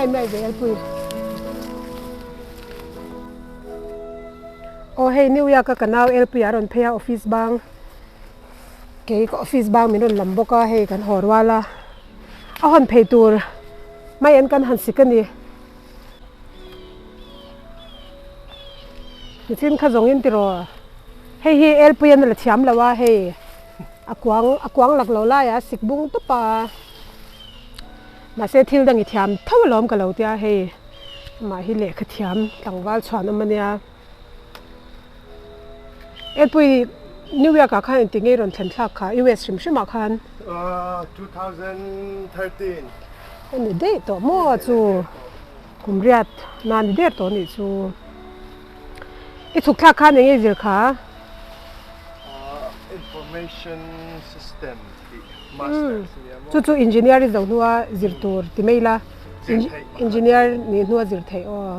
miai miai ve elpui. Aw hei New York a ka nau elpui a rawn phei a office bang kei ka office bang min rawn lam bawk a hei kan haw rual a a hawn phei tur mai an kan han sik a ni. Nichin kha zawng in tiraw hei hi elpui an la thiam lo a hei a kuang a kuang lak lo lai a sik bung tawp a mahse thil dang i thiam tho alawm ka lo tia hei amah hi lehkha thiam tlangval chhuan awm ania elpui New York ah khan engti nge rawn thlen thlak kha US hrim hrim ah khan. 2013. Ani daih tawh maw chu kum riat na ni der tawh anih chu. I chhuk thlak khan eng nge zir kha? Information system tih masters nia maw? Chu chu engineer i zo hnua zir tur ti mai la. Engineer nih hnua zir theih aw.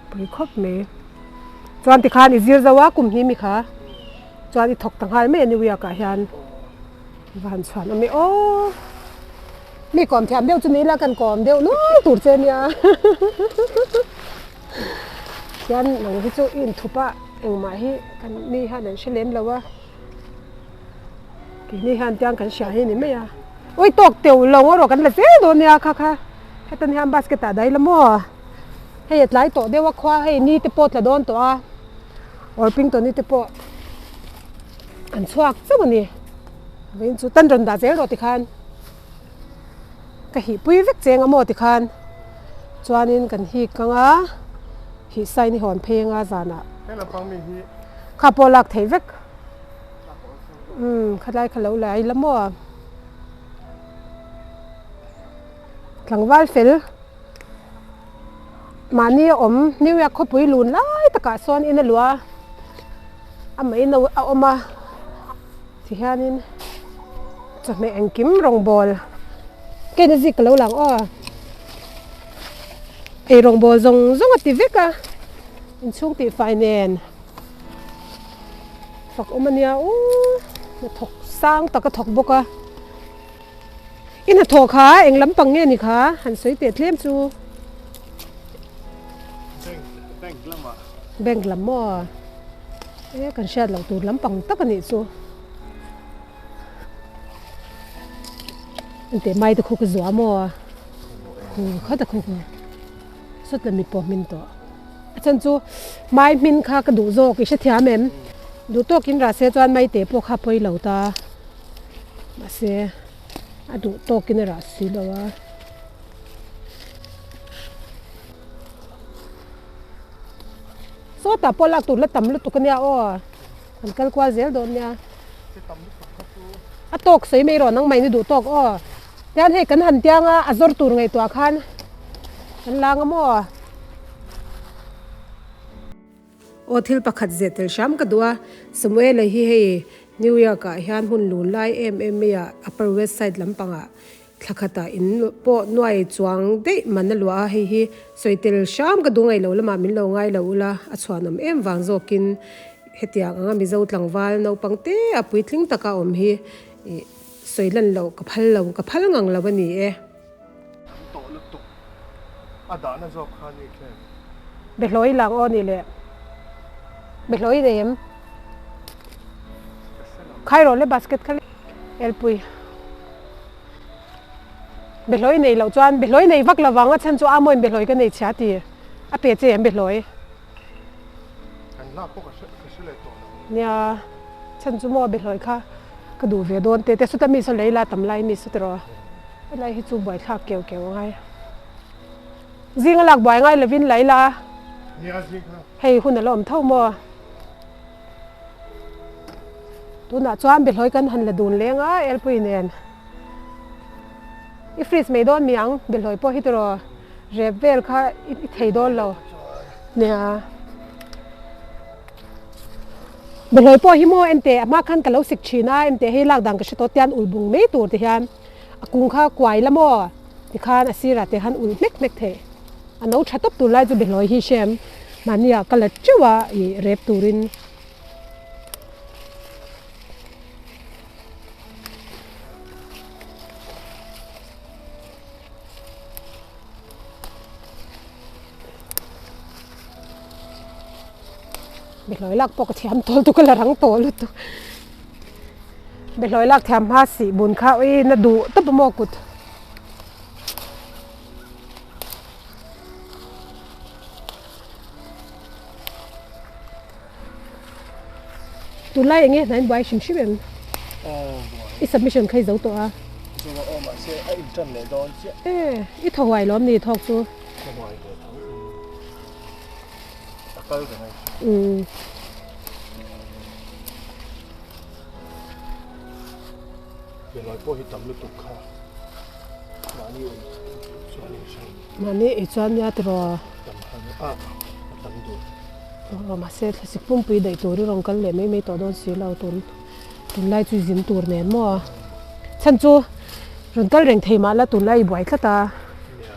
Pui khawp mai. Chuan tikhan i zir zo a kum hnih mi kha chuan i thawk ta nghal mai a New York ah hian va han chhuan awm e aw. Mi kawm thiam deuh chu ni ila kan kawm deuh nual tur che nia. Tihian nang hi chu i inthup a engmah hi kan mi hian an hre lem lo a. Keini hian tiang kan hria hi ni mai a. Ui tawk teuh lo erawh kan la zel dawn nia kha kha hetan hian basket ah dah ila maw. Hei a tlai tawh deuh a khua hei ni te pawh tla dawn tawh a Orpington ni te pawh an chhuak chauh a ni vawiin chu tan rawn dah zel rawh tikhan ka hihpui vek cheng a maw tikhan chuanin kan hik ang a hih sign hi hawn phei anga zanah kha pawh lak theih vek umm khatlai kha lo la ila maw tlangval fel. Mahni a awm New York khawpui lun lai takah sawn in a luah a, amah in a awm a tihianin chawhmeh engkim rawngbawl ken a zik ka lo lang aw ei rawngbawl zawng zawng a ti vek a inchhung tihfai nen fak awm a nia uuh hnathawk sang tak a thawk bawk a. I hnathawh kha eng lampang nge ni kha han sawi teh tlem chu. Bank bank lamah. Bank lam maw? E kan hriat loh tur lampang tak a nih chu. Engteh mai te khu ka zua maw? Khu kha ta khu khu sawt la mi pawh hmin tawh. A chhan chu mai hmin kha ka duh zawk i hrethiam em? Duh tawkin rah se chuan maite pawh kha pawi lo ta. Mahse a duh tawkin a rah si lo a. Sawtah pawh lak tur la tam lutuk ania aw. Kan kal kual zel dawn nia. A tawk sawi mai rawh nang mai ni duh tawk aw. Tian hei kan han tiang a, a zawr tur ngaihtuah khan kan lang a maw. Aw thil pakhat zeh tel hram ka duh a, Samuela hi hei New York ah hian hun lun lai em em mai ah Upper West Side lampangah thla khatah in pawh nuai chuang daih man a luah a, hei hi sawi tel hram ka duh ngaih lo lamah min lo ngai lo ula a chhuanawm em vang zawkin hetiang anga Mizo tlangval naupang te a puitling taka awm hi ih sawi lan loh ka phal lo ka phal ngang lo a ni e. An tawh lutuk a dahna zawk kha ni khem. Behlawi lang aw nih leh behlawi nei em? Khai rawh le basket kha elpui. Behlawi nei loh chuan behlawi nei vak lovang a chhan chu a mawiin behlawi ka nei chhia ti a pe che em behlawi? Kan lak pawh ka hre leh tawh lo. Nia chhan chu maw behlawi kha ka duh ve dawn te te sawta mi saw lei la tam lai mi saw tiraw helai hi chu buaithlak keuh keuh a ngai. Zing a lak buai ngai lovin la ila Nia zing kha. Hei hun a la awm tho maw? Tunah chuan behlawi kan han la dun leng a elpui nen. I freeze mai dawn mi ang behlawi pawh hi tiraw rep vel kha i thei dawn lo. Nia. Behlawi pawh hi maw enteh a hma khan ka lo sik thin a enteh hei lak dan ka hre tawh tian ul bung mai tur ti hian a kung kha kuai la maw? Tikhan a sirah te khan ulh hmek hmek theih. A no tha tawp tur lai chu behlawi hi hrem mahnia ka la teuh a ih rep turin. Behlawi lak pawh ka thiam tawl tuk a la rang tawh lutuk. Behlawi lak thiam hma sih bun kha ui na duh tawp a maw kut. Tunlai eng nge hna in buai hrim hrim em? I submission kha i zo tawh a. Zo a aw mahse a in tan leh dawn chiah. E i thaw huai lawm ni thawk chu. Thaw huai ve tho. A kal reng a. Umm. Behlawi pawh hi tam lutuk kha mahni ei chuan in hre. Mahni ei chuan nia tiraw. Tam kha nia a a tam duh. Aw mahse thlasik pumpui daih tur i rawn kal leh mai mai tawh dawn si lo tun tunlai chu zin tur nen maw. Chhan chu rawn kal reng thei mah la tunlai i buai tlat a. Nia.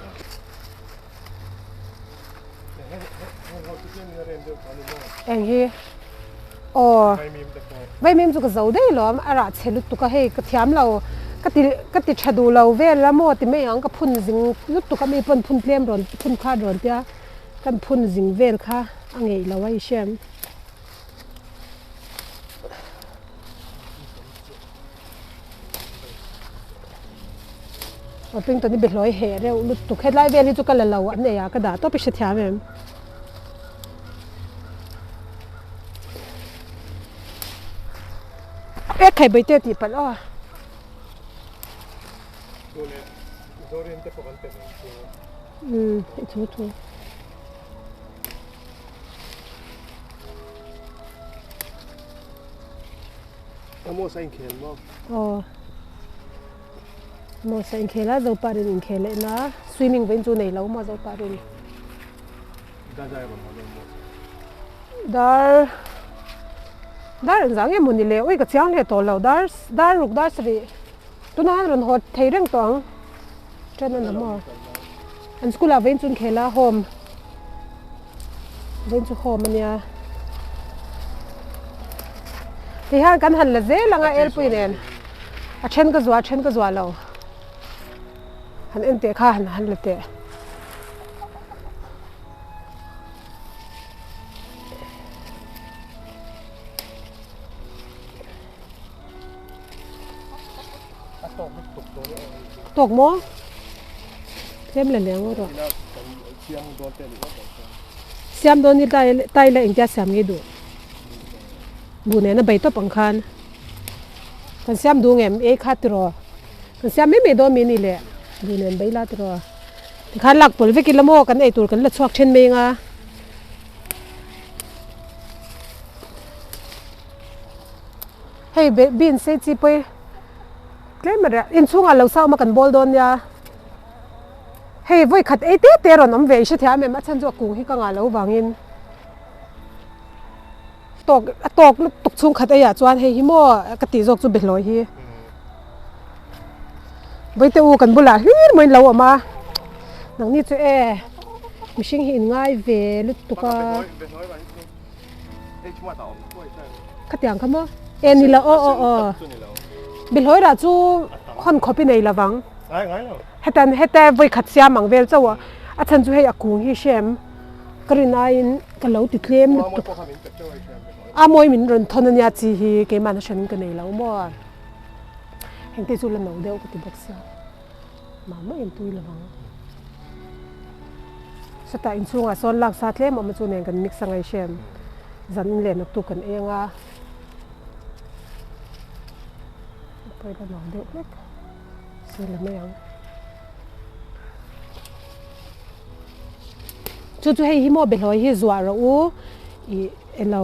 Eng hi aw vaimim chu ka zo daih lawm a rah chhe lutuk a hei ka thiam lo ka ti ka ti tha duh lo vel a maw ti mai ang ka phun zing lutuk a mi pawn phun tlem rawn phun khat rawn tia kan phun zing vel kha a ngeih lo a i hriam. Aw Pington hi behlawi heh reuh lutuk hetlai vel hi chu ka la lo an nei a ka dah tawp i hrethiam em. E khai bai te tih palh aw. Umm i thu thu. Amos a inkhel maw? Aw. Amos a inkhel a, Zoparin inkhel leh na. Swimming vawiin chu nei lo maw Zoparin? Dar zai rawn haw dawn maw? Dar dar engzah nge maw ni le? Ui ka chiang leh tawh lo. Dar dar ruk dar sarih tunah han rawn haw thei reng tawh ang. Ṭan a na maw? An school ah vawiin chu inkhel a home. Vawiin chu home a nia. Tihian kan han la zel ang a elpui nen. A then ka zuah a then ka zuah lo. Han en teh kha han han la teh. Tawk maw? Tlem la leng rawh. Siam dawn hi tai tai la engtia siam nge duh. Buh nena bei tawp ang khan. Kan siam duh ngem ei kha tiraw. Kan siam mai mai dawn mi ni le. Buh nen bei la tiraw. Tikhan lak pawl vek ila maw kan ei tur kan la chhuak then mai anga. Hei beans hi chi pawi tlem a reh inchhungah lo sa awm a kan bawl dawn nia hei vawi khat ei te te rawn awm ve i hrethiam em a chhan chu a kung hi ka ngah loh vangin tawk a tawk lutuk chhung khat eiah chuan hei hi maw ka tih zawk chu behlawi hi vawi te u kan bulah hlir mawiin lo awm a nangni chu e mihring hi in ngai ve lutuk a. Khatiang kha maw? E ni lo aw aw aw. Bihlawi rah chu hawn khawp i nei lo vang. Hetan heta vawi khat siam ang vel chauh a, a chhan chu hei a kung hi hrem ka rin aiin ka lo ti tlem lutuk. A mawi min rawn thawn ania chi hi keimahna hran ka nei lo maw. Hengte chu la no deuh ka ti bawk sia. Mah mah in tui lovang. Sawtah inchhungah sawn lak sa tlem awm a chu nen kan mix a ngaihhrem. Zan in leh naktuk kan eng a. Pawi la lo deuh hlek. Se la mai ang. Chu chu hei hi maw behlawi hi zuah rawh u. I elo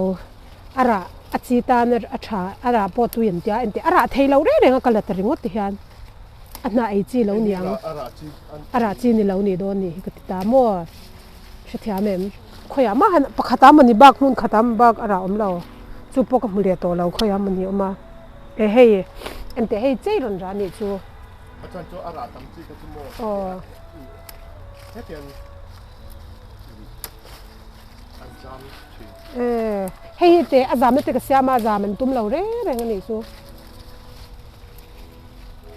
a rah a chi tan a tha a rah pawh tui an tia engti a rah thei lo reng reng a ka la ta ringawt ti hian. A hnah ei chi lo ni ang. A rah chi ni lo nih dawn nih hi ka ti ta maw? Hrethiam em? Khawiah mah han pakhat a mawni bak hmun khat a bak a rah awm lo. Chu pawh ka hmu leh tawh lo khawiah mawni awm a. E hei engteh hei chei rawn rah nih chu. A chuan chu a rah tam chi kha chu maw? Aw. Hetiang an zam thin. E hei hi teh a zamna te ka siam a, a zam an tum lo reng reng a nih chu.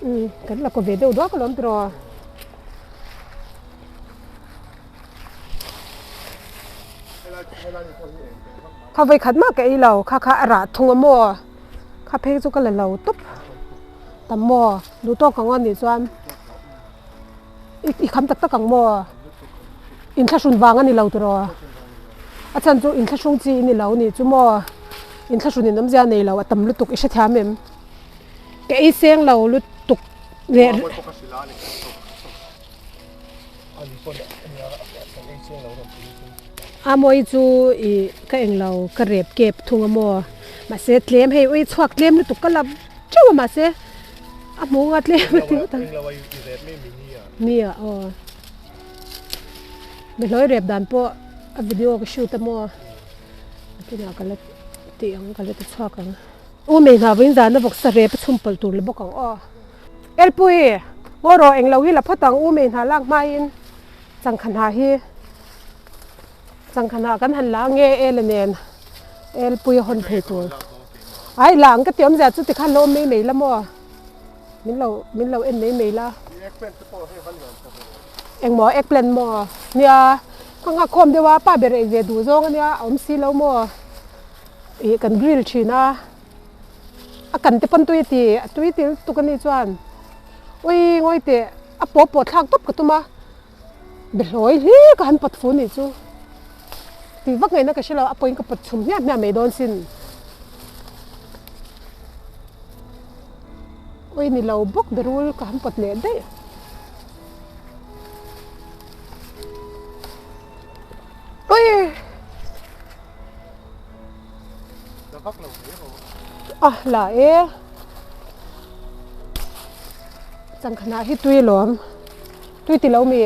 Umm kan la kaw ve deuh duak alawm tiraw. Kha vawi khat mah ka ei lo, kha kha a rah thung a maw? Kha phei chu ka la lo tawp tam maw? Duh tawk ang aw nih chuan i kham tak tak ang maw? Inthlahrun vang a ni lo tiraw? A chhan chu inthlahrung chi i ni lo nih chu maw? Inthlahrun in awmzia nei lo a tam lutuk i hrethiam em? Ka ei seng lo lutuk leh. A mawi chu i ka eng lo ka rep kep thung a maw mahse tlem hei ui chhuak tlem lutuk ka la teuh a mahse a hmu nga tlem a ti ngawt ang nia aw mihlawi rep dan pawh a video ka shoot a maw kinah ka la tih ang ka la ti chhuak ang u mei hna vawiin zan a vawksa rep a chhum pawlh tur la bawk ang aw. Elpui, Ngaw rawh englo hi la phawt ang u mei hna lak hmain changkha hna hi changkha hna kan han la nge el a nen Elpui a hawn phei tur ai la ang ka ti awmzia chu tikhan lo awm mai mai la maw min lo min lo en mai mai la engmaw eggplant maw nia ka nghak khawm deuh a pa ber ei ve duh zawng ania a awm si lo maw ih kan grill thin a. A kan te pawn tui a ti, a tui til tuk a nih chuan ui ngawi teh a pawh pawh thlak tawp ka tum a, behlawi hlir ka han pawt fu nih chu tih vak ngaihna ka hre lo, a pawhin ka pawt chhum hmiah hmiah mai dawn sin. Ui ni lo bawk berul ka han pawt leh daih. Ui! A la e changkhanah hi tui alawm tui ti lo mi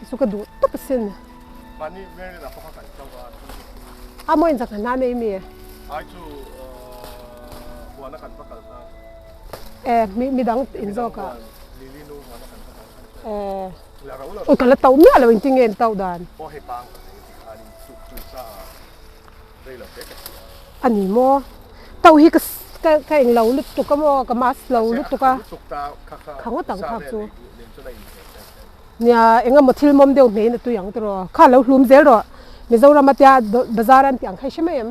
chu ka duh tawp asin a mawiin changkhanah nei mi e midang in zawk ah e ka la tauh miah lo engtin nge an tauh dan. A ni maw? Tauh hi ka ka eng lo lutuk a maw? Ka mask lo lutuk a. Kha ngawt ang khak chu. Nia eng emaw thil mawm deuh hmeiin a tui ang tiraw? Kha lo hlum zel rawh. Mizoram atia bazar an tih ang kha i hre mai em?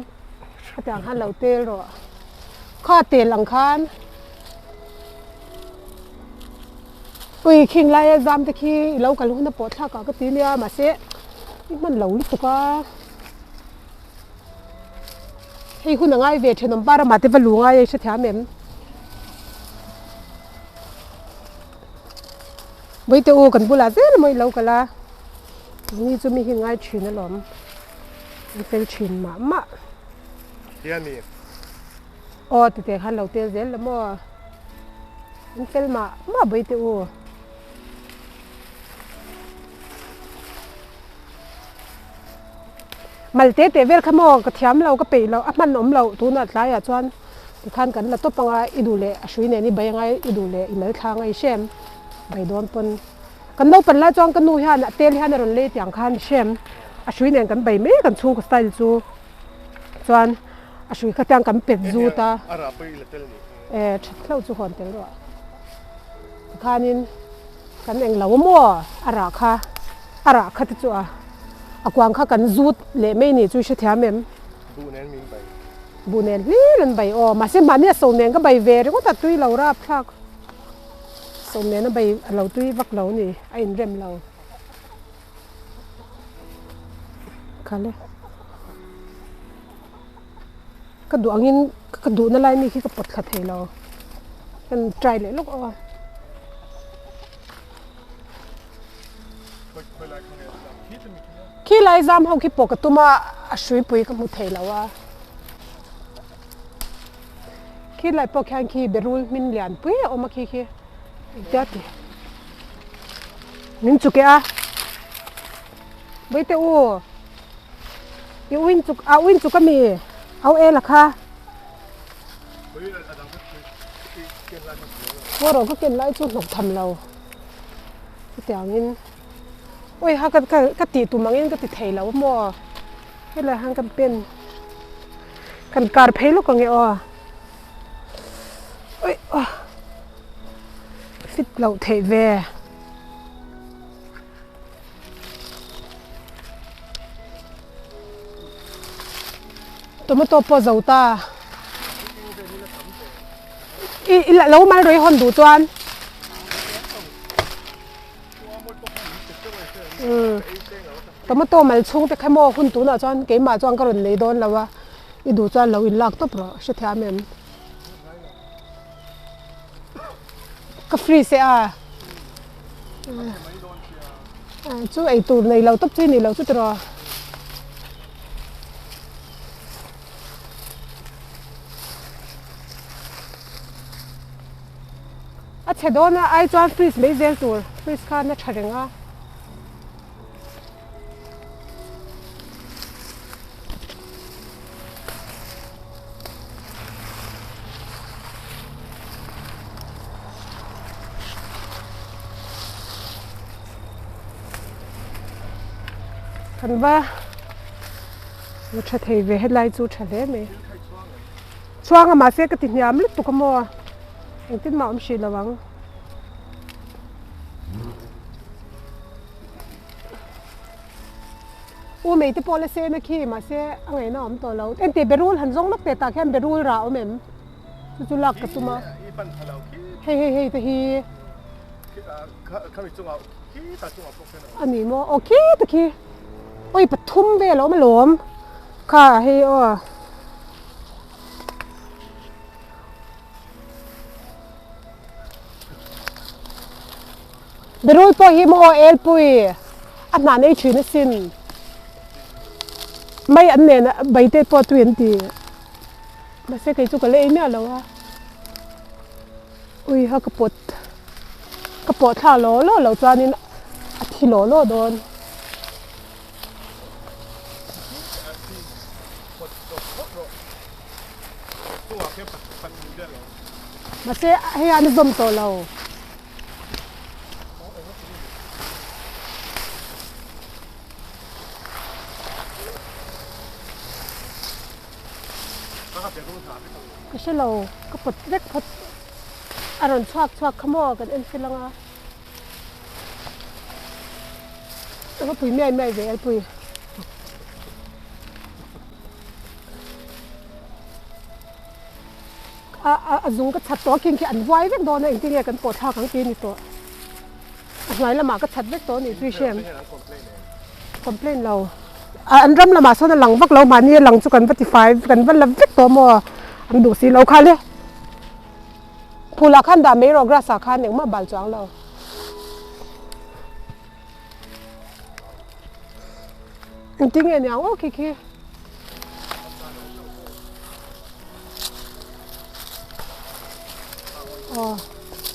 Khatiang khan lo tel rawh. Kha tel ang khan Ui khing laia zam te khi i lo kal hun a pawh thlak ah ka ti nia mahse i hman lo lutuk a hei hun a ngai ve thenawm pa ramah te va lu ngai a i hrethiam em Vawiite u kan bulah zel emaw i lo kal a ni chu mi hi ngai thin alawm an fel thin mah mah. Aw ti teh khan lo tel zel la maw? An fel mah mah bai teh u. Mal te teh vel kha maw ka thiam lo ka peih lo a hman awm loh tunah tlaiah chuan tikhan kan la tawp anga i duh leh a hrui nen i bai anga i duh leh i mal thlang a i hrem bai dawn pawn kan naupang lai chuan ka nu hian a tel hian a rawn lei tiang khan i hrem a hrui nen kan bai mai kan chhungkaw style chu chuan. A hrui kha tiang kan pet zut a. A rah pawh i la tel nih. E that hlauh chu hawn tel rawh. Tikhanin kan eng lo maw a rah kha a rah kha te chu a a kuang kha kan zut leh mai nih chu i hrethiam em? Buh nen min bai. Buh nen hlir an bai aw mahse mahni a so nen ka bai ve ringawt a tui lo rapthlak. So nen a bai a lo tui vak lo ni a inrem lo. Khale. Ka duh angin ka duhna lai mi khi ka pawt thla thei lo. Kan try leh lawk aw. Khi lai zam ho khi pawh ka tum a, a hrui pui ka hmu thei lo a. Khi lai pawh khian khi berul hmin lian pui a awm a khi khi. Engtia ti? Min chuk e a. Vaite u. I uin chuk a uin chuk ami au e la kha. Ngaw rawh ka ken lai chu hnawk tham lo. Chutiangin ui ha ka ka tih tum angin ka ti thei lo maw. Helai han kan pen kan kar phei lawk ang e aw. Ui aw fit loh theih ve. Tomato pawh zo ta. I i lo mal rei hawn duh chuan. Umm tomato mal chhung te kha maw hun tunah chuan keimah chuan ka rawn lei dawn lo a, i duh chuan lo in lak tawp rawh hrethiam em. Ka free se a chu ei tur nei lo tawp chu i ni lo chu tiraw. A chhe dawn a ai chuan fridge mai zel tur fridge khan a tha reng a. Kan va la tha thei ve helai chu tha hle mai. Chhuang a mahse ka ti hniam lutuk a maw engtin mah awm hrih lo ang. U mei te pawh la sen a khi mahse a ngaihna awm tawh lo. Engti berul han zawng lawk teh tah khian berul rah awm em? Chu chu lak ka tum a. Hei hei hei te hi. A ni maw? Aw khi te khi. Oi pathum vel a awm alawm. Kha hei aw. Berul pawh hi maw elpui a hna nei thin asin. Mai an nen a bai te pawh tui an ti. Mahse kei chu ka la ei miah lo a. Ui ha ka pawt ka pawh thla law law lo chuanin a thi law law dawn. Mahse hei an zawm tawh lo. Ka hre lo, ka pawt vek phawt. A rawn chhuak chhuak kha maw kan en fil anga. Ka pui miai miai ve elpui. A a a zung ka chhat tawh a khin khi an vuai vek dawn a engtin nge kan pawh thlak ang tih a ni tawh. A hnuai lamah ka chhat vek tawh a nih chu i hriat. Complain lo. An ram lamah sawn a lang vak lo mahni a lang chu kan va ti fai kan va la vek tawh maw an duh si lo kha le. Phulah khan dah mai rawh grass ah khan engmah bal chuang lo. Engtin nge niang aw khi khi. Aw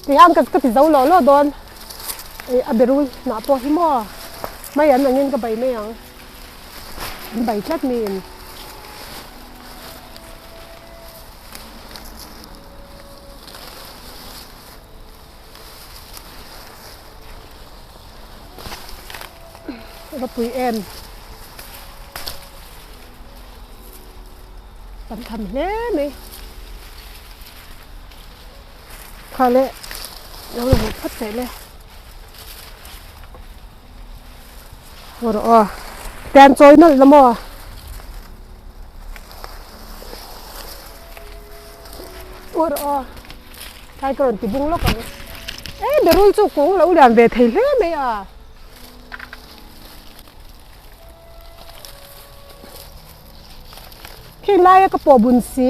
tihian ka ka ti zo lo lo dawn ih a berul hnah pawh hi maw mai an angin ka bei mai ang an bei tlat miin. Va pui em tam tham hle mai kha le lo la hmuh phawt theih le haw rawh aw tian chawi nawlh la maw. Haw rawh aw. Tlai ka rawn ti bung lawk ang. E berul chu kung lo lian ve thei hle mai a. Khi laia ka pawh bun si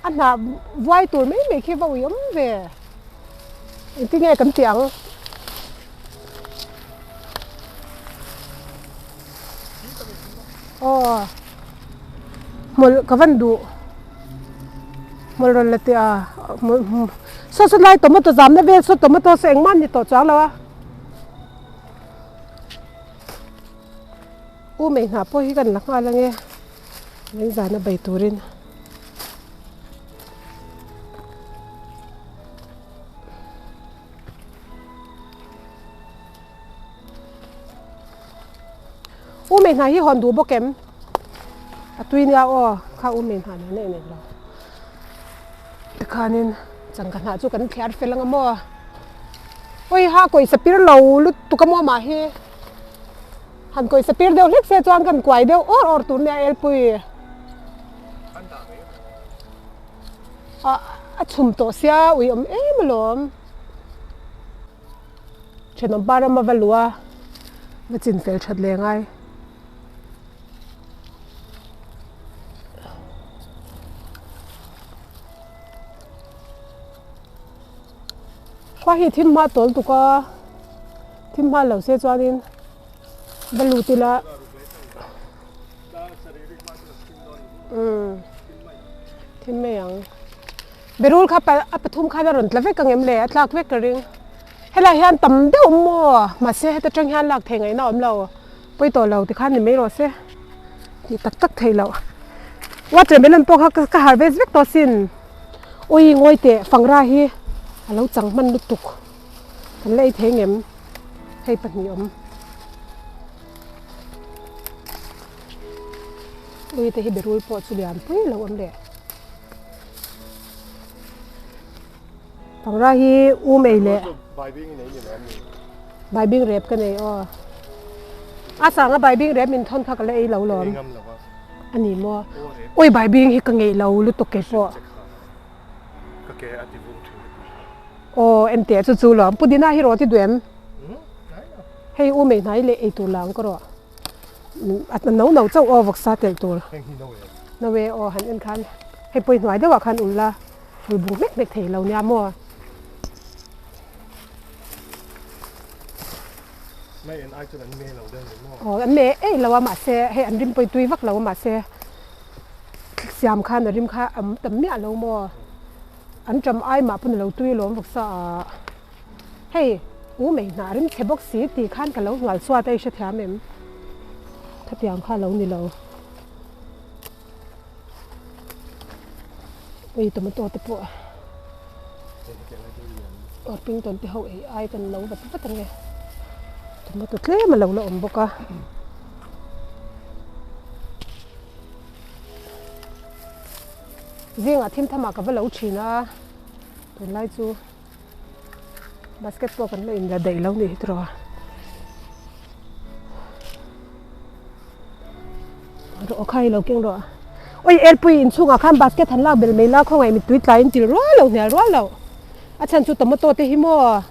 a hnah vuai tur mai mai khi va ui awm ve. Engtin nge kan tih ang? Aw hmawlh ka van duh hmawlh rawn la teh a saw saw lai tomato zamna vel saw tomato saw engmah a ni tawh chuang lo a u mei hnah pawh hi kan la nghal ange min zana bei turin. U mei hna hi hawn duh bawk em? A tui nia aw, kha u mei hna nen a inei lo. Tikhanin changka hnah chu kan thliar fel anga maw? Awi ha kawisa pir lo lutuk a maw mah hi. Han kawisa pir deuh hlek se chuan kan kuai deuh awr awr tur nia elpui. A chhum tawh sia ui awm em alawm. Thenawm pa rama va luh a, va chin fel that leh ngai. Khua hi thim hma tawl tuk a, thim hma lo se chuanin va lut ila. Umm thim mai ang. Berul kha a pathum khan a rawn tla vek ang em le? A tlak vek ka ring. Helai hian tam deuh maw? Mahse heta tang hian lak thei ngaihna a awm lo. Pawi tawh lo tikhan ni mai rawh se. Tih tak tak theih loh. Watermelon pawh kha ka harvest vek tawh asin. Ui ngawi teh fangra hi a lo chang hman lutuk. Kan la ei thei ngem? Hei pahnih awm. Ui te hi berul pawh chu lian pui lo awm leh. Pangra hi um ei leh Baibing rep ka nei aw. A sanga baibing rep min thawn kha ka la ei lo lawm. A ni maw? Ui baibing hi ka ngeih lo lutuk kei pawh. Aw enteh chu chu lawm. Pudina hi rawh ti duh em? Hei um ei hnai leh ei tur lang ka rawh. A no no chauh aw vawksa telh tur. No e aw han en khan hei pawi hnuai deuhah khan ul la ul bung hmek hmek thei lo nia maw. Aw an me ei lo a mahse hei an rim pawi tui vak lo a mahse siam khan a rim kha a tam miah lo maw an ṭam ai mah pawn a lo tui alawm vawksa ah. Hei, u mei hnah rim chhe bawk si tih khan ka lo hnual chhuat a i hrethiam em? Khatiang kha lo ni lo. Ui tomato te pawh Orpington te ho ei ai kan lo vat vat ange. Tomato tlem a lo la awm bawk a. Zingah thim thamah ka va lo thin a, tunlai chu. Basket pawh kan la inla daih lo nih hi tawh a. Rawh kha i lo keng rawh a. Oi elpui inchhungah khan basket han lak belh mai la khawngaih mittui tlai in til rual lo hnial rual lo. A chhan chu tomato te hi maw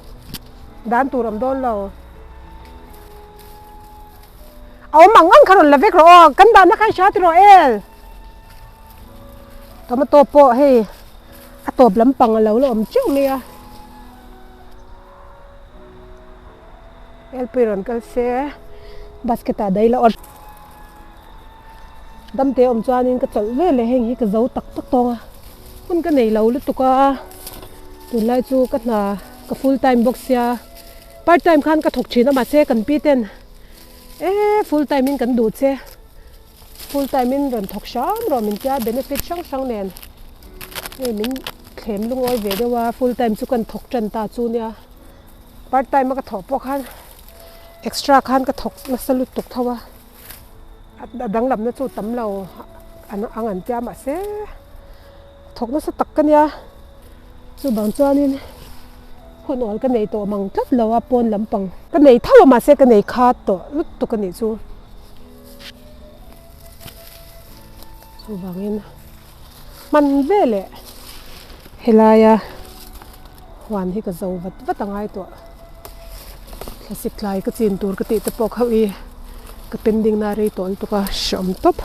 dan tur awm dawn lo. A awm ang ang kha rawn la vek rawh aw kan dahna kha i hria tiraw el. Tomato pawh hei a tawp lampang a lo la awm teuh mai a helpui rawn kal se basket ah daih la awr damte awm chuanin ka chawlh vel leh heng hi ka zo tak tak tawng a hun ka nei lo lutuk a tunlai chu ka hna ka full time bawk sia part time khan ka thawk thin a mahse kan pi ten e full time in kan duh che. Full time in rawn thawk hram rawh min tia benefit hrang hrang nen hei min thlem lungawi ve deuh a full time chu kan thawk tan ta chu nia part time a ka thawh pawh khan extra khan ka thawk nasa lutuk tho a a danglamna chu tam lo an ang an tia mahse thawk nasa tak ka nia chuvang chuanin hun awl ka nei tawh mang tlat lo a pawn lampang ka nei tho a mahse ka nei khat tawh lutuk a nih chu. Chuvangin hman veleh helaia huan hi ka zo vat vat a ngai tawh. Thlasik tlai ka chin tur ka tih te pawh khauh i ka pending na rei tawh lutuk a hreawm tawp.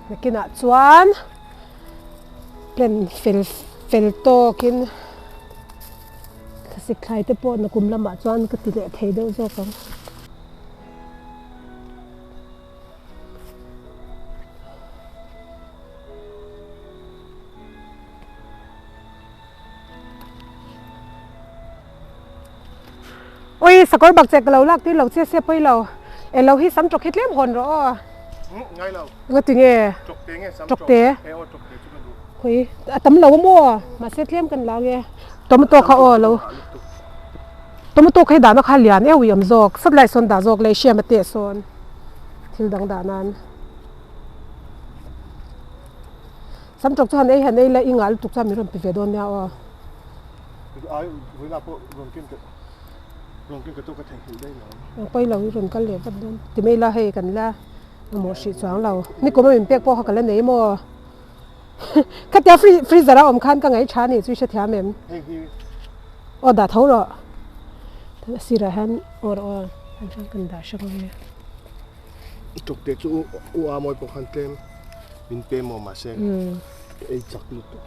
Nakinah chuan plan fel fel tawkin thlasik thlai te pawh nakum lamah chuan ka ti leh thei deuh zawk ang. Ui sakawr bak che ka lo lak tir lo che se pawi lo e lo hi sam tawk hi tlem hawn rawh aw. Ngai lo. Nga ti nge? Tawk te nge sam tawk te. E aw tawk te chu ka duh. Khui a tam lo a maw mahse tlem kan la nge tomato kha aw lo. Tomato kha hi dahna kha lian eu i awm zawk, sat lai sawn dah zawk leh hriam a teh sawn thil dang dah nan. Sam tawk chu han ei han ei la i ngah lutuk chuan min rawn pe ve dawn nia aw. Ai vawiinah pawh rawn ken ka rawn ken ka tawk ka theihnghilh daih lo. Ang pawi lo i rawn kal leh vat dawn ti mai la hei kan la mamawh hrih chuang lo. Nikum a min pek pawh kha ka la nei maw? Khatia freezer a awm khan ka ngaih tha a nih chu i hrethiam em? Aw dah tho rawh. A sirah hian aw rawh aw an hian kan dah hrang ang e. Tawkte chu u a mawi pawh khan tlem min pe maw mahse ka ei chak lutuk.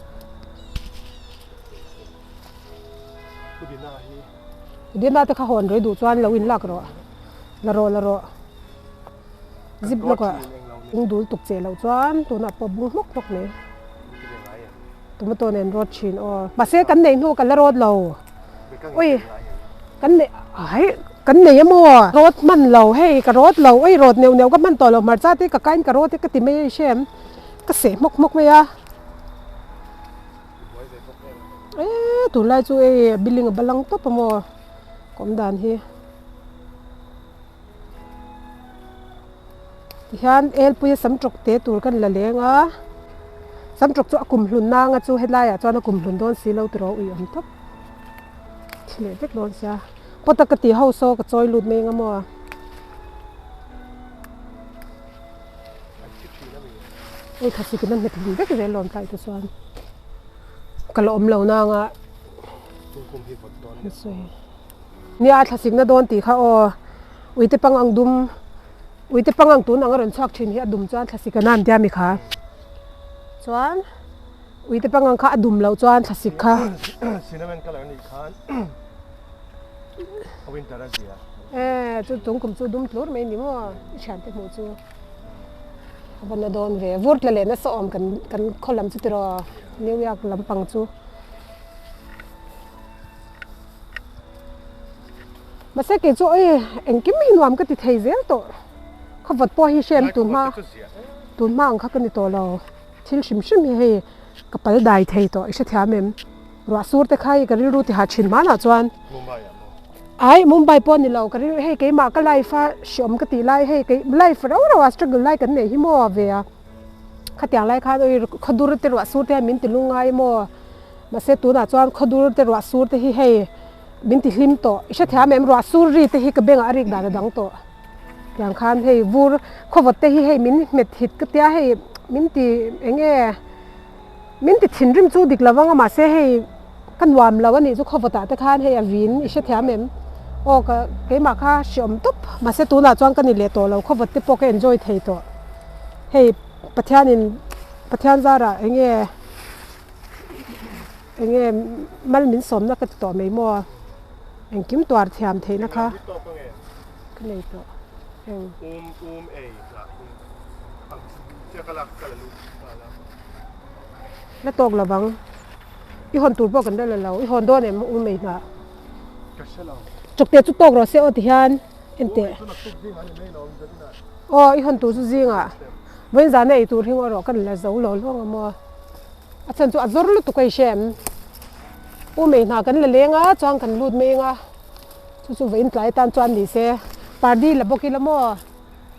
Pudina hi. Pudina te kha hawn rei duh chuan lo in lak rawh. La rawh la rawh. Zip lawkah ung dul tuk che loh chuan tunah pawh bung hmawk hmawk mai. Tomato nen rawt thin aw. Mahse kan nei hnu kan la rawt lo. Ui kan nei ai kan nei emaw rawt hman lo hei ka rawt lo ui rawt neuh neuh ka hman tawh lo hmarcha te ka kain ka rawt te ka ti mai a i hre em ka seh hmawk hmawk mai a. Eee tunlai chu hei building a balang tawp emaw ka awm dan hi. Tihian elpuia sam tawk te tur kan la leng a, sam tawk chu a kum hlun nang a chu helaiah chuan a kum hlun dawn si lo tiraw ui awm tawp thi leh vek dawn sia pawt a ka tih ho saw ka chawi lut mai eng emaw hei thlasik in a hmet hlum vek zel lawm tlai te chuan ka la awm lo nang a. Nia a thlasikna dawn tih kha aw uite pang ang dum uite pang ang tun ang a rawn chhuak thin hi a dum chuan thlasik a nan tia mi kha chuan uite pang ang kha a dum loh chuan thlasik kha Cinnamon colour anih khan a winter a zia. E chu tung kum chu dum tlur mai ni maw i thiante hmuh chu a va na dawn ve vur tla leh nasa awm kan kan khaw lam chu tiraw New York lampang chu. Mahse kei chu oi engkim hi nuam ka ti thei zel tawh. Khawvawt pawh hi hrem tun hma tun hma ang kha ka ni tawh lo. Thil hrim hrim hi hei ka pal dai thei tawh i hrethiam em? Ruah sur te kha hei ka rilru ti hah thin hmanah chuan ai Mumbai pawh ni lo ka rilru hei keimah ka life a hreawm ka tih lai hei kei life rau rau a struggle lai kan nei hi maw ve a. Khatiang lai khan oi khawdur te ruah sur te hian min ti lungngai maw? Mahse tunah chuan khawdur te ruah sur te hi hei min ti hlim tawh. I hrethiam em ruah sur ri te hi ka bengah a rik dan a dang tawh. Tiang khan hei vur khawvawt te hi hei min hmet hit ka tia hei min ti eng nge min ti thinrim chu dik lo vang a mahse hei ka nuam lo a nih chu khawvawt ah te khan hei a vin i hrethiam em aw ka keimah kha hreawm tawp mahse tunah chuan ka ni leh tawh lo khawvawt te pawh ka enjoy thei tawh. Hei Pathianin Pathian zarah eng nge Eng nge mal min sawmna ka ti tawh mai maw? Engkim tuar thiam theihna kha ka nei tawh. Eng. La tawk lovang. I hawn tur pawh kan la la lo. I hawn dawn em um ei hnah? Chawkte chu tawk rawh se aw ti hian enteh. Aw i hawn tur chu zingah vawiin zana ei tur hi ngaw rawh kan la zo lo luang a maw? A chhan chu a zawr lutuk a i hre em? U mei hna kan la leng a, chuan kan lut mai eng a, chu chu vawiin tlai atan chuan ni se. Pardi la bawk ila maw?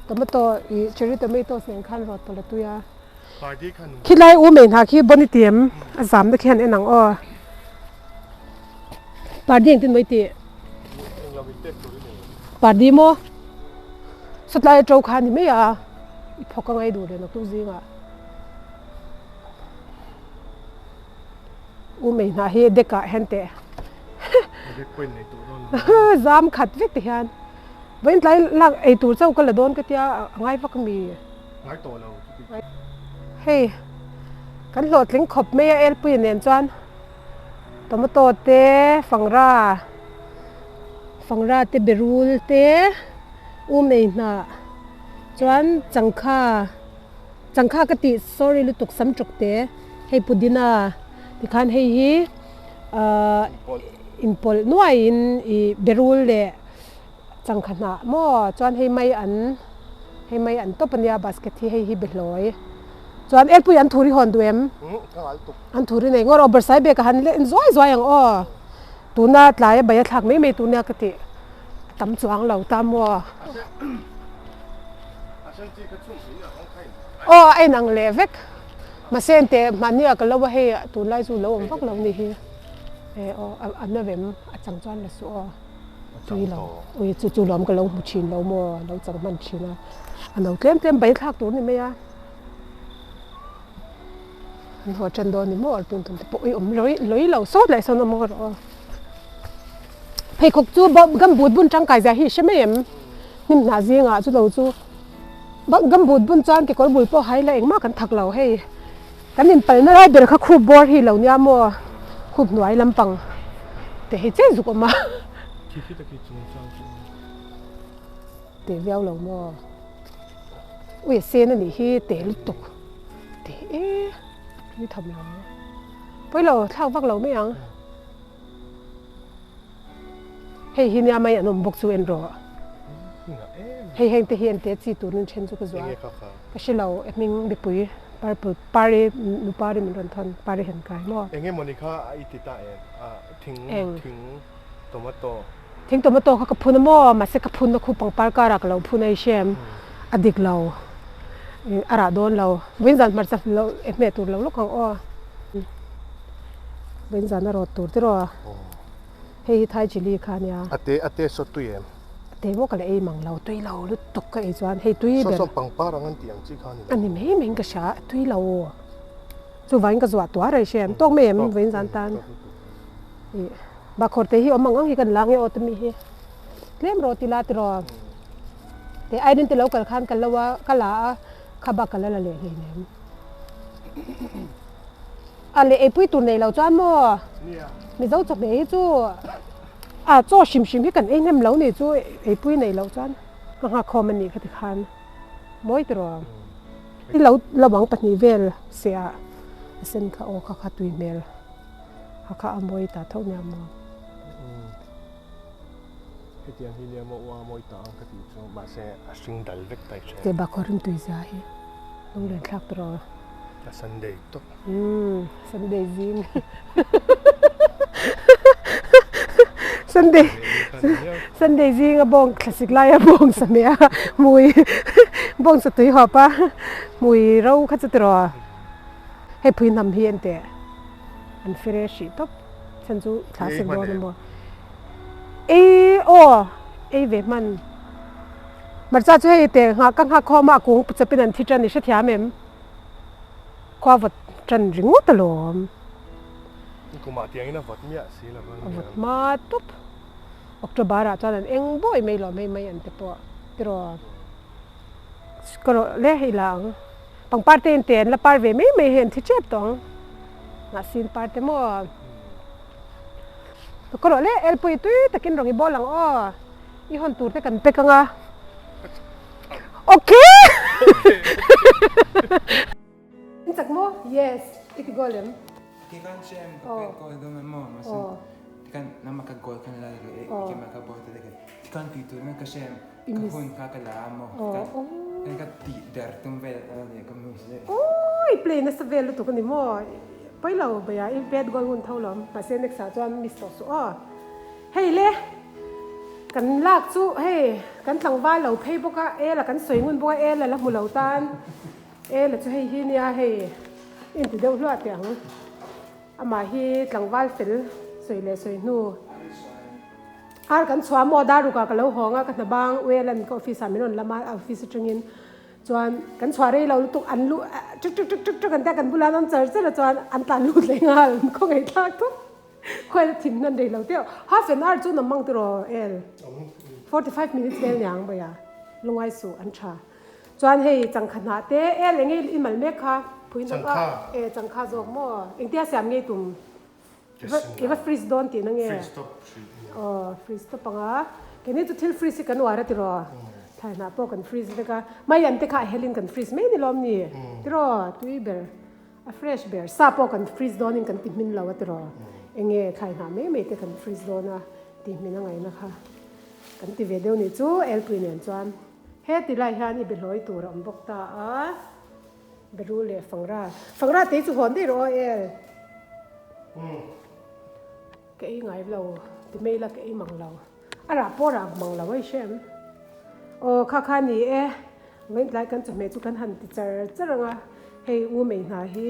Tomato ih cherry tomatoes nen khan rawt tawlh a tui a. Khilai u mei hna khi bon i ti em? A zamna khi han en ang aw. Pardi engtin maw i tih? Pardi maw? Sawtlai a to kha a ni mai a, i phawk a ngai duh leh naktuk zingah. U mei hnah hi deck ah hian teh zam khat vek ti hian vawiin tlai lak ei tur chauh ka la dawn ka tia a ngai vak ami hei kan hlawhtling khawp mai a elpui nen chuan tomato te fangra fangra te berul te u mei hnah chuan changkha. Changkha ka tih sorry lutuk sam tawk te hei pudina tikhan hei hi ahh inpawlh nuaiin ih berul leh changkha hnah maw chuan hei mai an hei mai an tawp ania basket hi hei hi behlawi chuan elpui an thur i hawn duh em an thur i nei ngawr aw barsai bag a han leh zuai zuai ang aw tuna tlai a bai a thlak mai mai tur nia ka tih a tam chuang lo ta maw. Aw a inang leh vek mahse engteh mahni ah ka lo a hei tunlai chu lo awm vak lo ni hi e aw a na vem a chang chuan la suh aw tui lo ui chu chu lawm ka lo hmu thin lo maw lo chang hman thin a a no tlem tlem bai thlak tur ni mai a. An haw tan dawn ni maw arping tum te pawh i awm lawih lawih lo sawt leh sawn awm rawh aw. Pheikhawk chu gumboot bun tangkai zia hi i hre mai em? Hnim hnah zingah chu lo chu gumboot bun chuan kekawr bul pawh hai la engmah kan thak lo hei. Kan inpalna lai ber kha khup bawr hi lo nia maw? Khup hnuai lampang te hei chen zuk awm a. Teh viau lo maw? Ui a sen a nih hi teh lutuk teh e tui tham lo pawi lo thlak vak lo mai ang hei hi nia mai an awm bawk chu en rawh hei heng te hi an te chi turin then chu ka zuah ka hre lo e hming mipui purple pari nu pari min rawn thawn pari han kai maw enge mawni kha a i ti ta em a thing thing tomato Thing tomato kha ka phun a maw? Mahse ka phunna khu pangpar karah ka lo phun a i hrem a dik lo a rah dawn lo. Vawiin zan hmarcha lo e hmeh tur lo lawk ang aw. Vawiin zan a rawt tur tiraw? Hei hi Thai chilli kha a nia. A te a te saw tui em? A te maw ka la ei mang lo, tui lo lutuk ka ei chuan hei tui ber. Saw saw pangpar ang an tih ang chi kha a ni lo. A ni mai mai in ka hria, a tui lo. Chuvangin ka zuah tuar a i hrem tawk mai em vawiin zan tan. Ih Bakhawr te hi awm ang ang hi kan la nge aw tumi hi tlem rawh ti la tiraw te airin te lo kal khan ka lo a ka la a kha bak ka la la leh hleinem a leh eipui tur nei lo chuan maw mizo chawhmeh hi chu a chaw hrim hrim hi kan ei hnem lo ni chu eipui nei loh chuan ka nghakkhawm a nih kha tikhan mawi tiraw i lo lovang pahnih vel seh ah a sen kha aw kha kha tui hmel. A kha a mawi ta tho nia maw? Hetiang hi nia maw ua mawi ta ang ka tih chu mahse a hring dal vek ta i hre. Teh bak khaw rimtui zia hi lunglen thlak ta rawh. A Sunday tawp. Umm Sunday zing. Sunday Sunday zing a bawng thlasik lai a bawng sa hmeh a hmui bawng sa tui hawp a hmui ro kha chu tiraw. Hei phui hnam hi en teh. An fresh hrih tawp chhan chu thla sek dawn a maw. Ei aw ei ve hman. Hmarcha chu hei teh nghah ka nghak khawm a a kung chawpin an thi tan i hrethiam em? Khua vawt tan ringawt alawm. Kumah tiangin a vawt miah si lo a vawt hma tawp. October ah chuan an eng bawi mai lo mai mai an te pawh tiraw. Ka rawh le hei la ang. Pangpar te in te an la par ve mai mai hei an thi tep tawh ang. Mahsin par te maw. Ka rawh le elpui tui takin rawng i bawl ang aw. I hawn tur te kan pek ang a. Okay! In chak maw? Yes, i ti goal em? Tikan chem ka pek goal dawn em maw? Mahse tikan nangmah ka goal khan la lo e, keimah ka ball ta dek e. Tikan tih tur ka hre em? Ka hun kha ka la a maw? Tikan ka tih der tum vel a nia ka miss leh. Awii play nasa vel lutuk a ni maw? Pawi lo bawih a, i pet goal hun tho lo. Mahse next ah chuan miss tawh suh aw. Hei le, kan lak chu hei kan tlangval lo phei bawk a, ela kan sawi ngun bawk a, ela la hmu lo tan. E la chu hei hi nia hei inti deuh hluah teh ang. Amah hi tlangval fel sawi leh sawi hnu. Ar kan chhuah maw dar rukah ka lo hawng a ka hna bang Uelan ka office ah min rawn lam a office atangin chuan kan chhuah rei lo lutuk an lu tuk tuk tuk tuk tuk an tia kan bulah an awm char char a chuan an tlan lut leh nghal khawngaih thlak thawk khawiah thin nan rei lo teuh half an hour chu nam mang tiraw el 45 minutes vel niang bawih a lungai suh an tha. Chuan hei changkha hnah te el eng nge i mal mek kha phui hnawk a e changkha zawk maw engtia siam ngei tum i va freeze dawn tihna nge aw freeze tawp ang a keini chu thil freeze hi kan uar a tiraw thlai hnah pawh kan freeze vek a mai an te kha a helin kan freeze mai ni lawm ni tiraw tui ber a fresh ber sa pawh kan freeze dawnin kan ti hmin lo a tiraw eng nge thlai hnah mai mai te kan freeze dawn a ti hmin a ngaihna kha kan ti ve deuh nih chu elpui nen chuan. Heti lai hian i behlawi tur a awm bawk ta a, Beru leh Fangra. Fangra tei chu hawn daih rawh aw El. Ka ei ngai lo, ti mai la ka ei mang lo. A rah pawh rah mang lo a i hre em? Aw kha kha ni e, vawiin tlai kan chawhmeh chu kan han ti char char ang a, hei u mei hna hi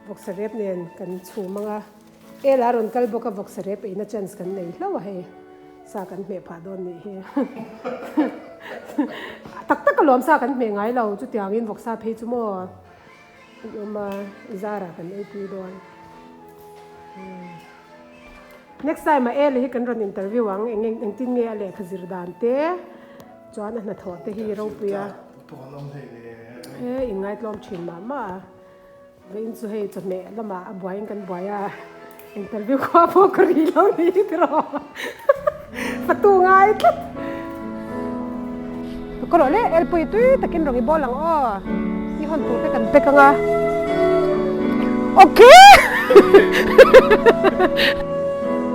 vawksa rep nen kan chhum ang a, El a rawn kal bawk a vawksa rep eina chance kan nei hlauh a hei. Sa kan hmeh phah dawn nih hi. Tak tak alawm sa kan hmeh ngai lo chutiangin vawksa phei chu maw. I awm a, i zarah kan ei pui dawn. Next time ah Eli hi kan rawn interview ang, eng engtin nge a lehkha zir dan te, chuan a hnathawh te hi ropui a. E inngaihtlawm thin mah mah a, vawiin chu hei chawhmeh lamah a buaiin kan buai a, interview khua pawh ka ri lo ni tiraw fatu ngai tlat. Ka rawh le, Elpui tui takin rawn i bawl ang aw, i hawn tur te kan pack ang a. Okay!